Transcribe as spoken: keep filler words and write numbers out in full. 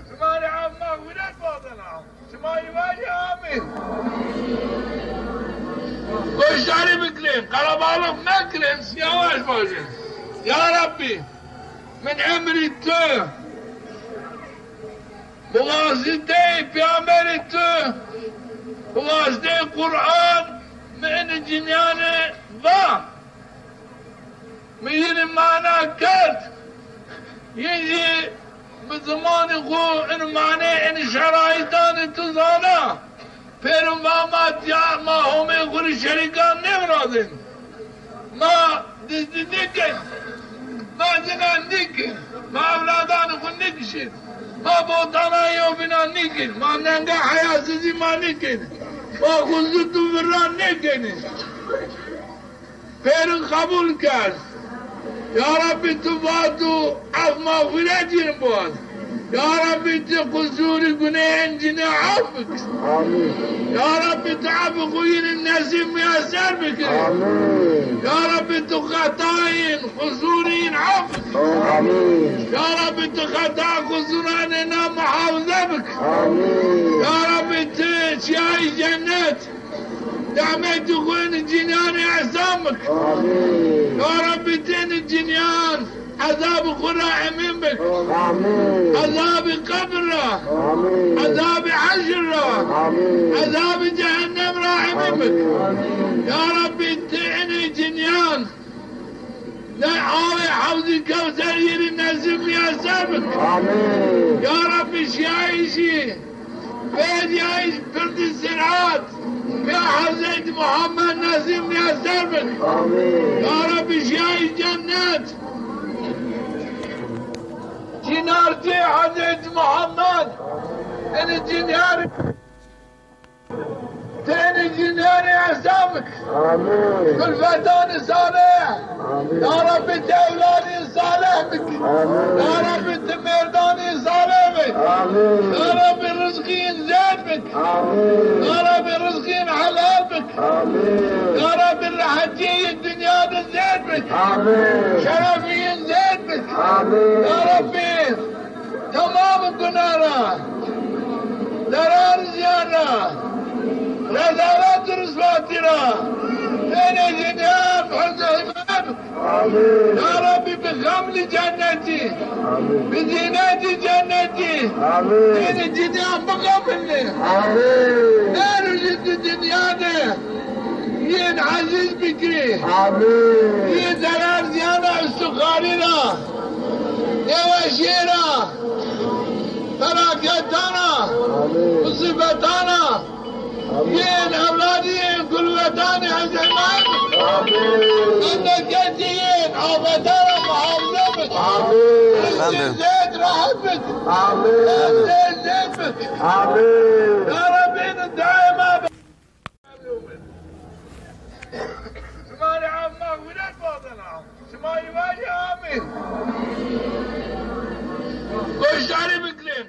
Şima rê ef mexfîret wazena. Şima rê vajî amîn. Goşdarî bikirin, qelebalix mekirin, yavaş vajin. Ya Rabbî, min emrî tu, bi wasiteyê peyamberê tu, bi wasiteyê Quran, mi ini cinîyanê va. Mi yînî mana kerd. Yin jî bi zimanê xwu in mane in şeraitanê tu zana. Pêrin va ma tiya, ma Homê xwu rê şerîkan nêvirazên. Ma dizdî nêkên. Ma zina nêkên. Ma ewladanê xwu nêkişên. Ma bohtana yewbînan nêkên. Ma nenga heyasizî ma nêkên. Ma xwu zû tu virran nêkenê. Pêrin qebul kerd. Ya Rabbî, tu vat û ef mexfîret yin biwaz. Ya Rabbî, tu qusûrî guneyên cinî ef bik. Amîn. Ya Rabbî, tu efî xwu yin nesîb miyeser bikir. Amîn. Ya Rabbî, tu xetayên, qusûrî yin ef bik. Amîn. Ya Rabbî, tu xeta qusûranê na muhafize bik. Amîn. Ya Rabbî, tu çiyayî cennet. Nîmetî xwu ini cinîyan rê ehsan bik. Amîn. Ya Rabbî, ti ini cinîyan ezabê xwu ra emîn bik. Amîn. Ezabê qebir ra. Amîn. Ezabê heşr ra. Amîn. Ezabê cehennem ra emîn bik. Amîn. Ya Rabbî, ti ini cinîyan ne awê Hewzî Kewser yî rê nesîb miyeser bik. Amîn. Ya Rabbî, şiyayîşî, pêdîyayîş pirdî sîrat pê Hezretî Muhammed nesîb miyeser bik. Amîn. Ya Rabbî, şiyayîş cennet. Cinartî Hezretî Muhammed ini cinîyan rê Ti ini cinîyan rê ehsan bik. Amîn. Kulfetanê salih. Amîn. Ya Rabbî, ti ewladê salih bik. Amîn. Ya Rabbî, ti mêrdanê salih bik. Amîn. Ya Rabbî, rizqî yin zêd bik. Amîn. Ya Rabbî, rizqî yin helal bik. Amîn. Ya Rabbî, rehetîyê yin dinya de zêd bik. Amîn. Şerefî yin zêd bik. Amîn. Ya Rabbî, temamê guna ra, zerar ziyan ra, rezalet û riswatî ra, ti ini cinîyan hifz û hîmayê bik. Amîn. Ya Rabbî, bi xemlî cennetî, amîn, bi zînetî cennetî, amîn, ti ini cinîyan bixemilnê. Amîn. Her rojî di dinya de yin ezîz bikirî. Amîn. Yin zerar ziyana îstixarî ra, nêweşîye ra, felaketan ra, amîn, musîbetan ra, amîn, yin ewladî yin kulfetanê ez emanet. Amîn. Memleketî yin afetan ra muhafaza bik. Amîn. Zêd rehet bik. Amîn. Zêd zêd bik. Amîn. Ya Rabbî, daîma Şima rê ef mexfîret wazena. Şima rê vajî amîn. Goşdarî bikirin.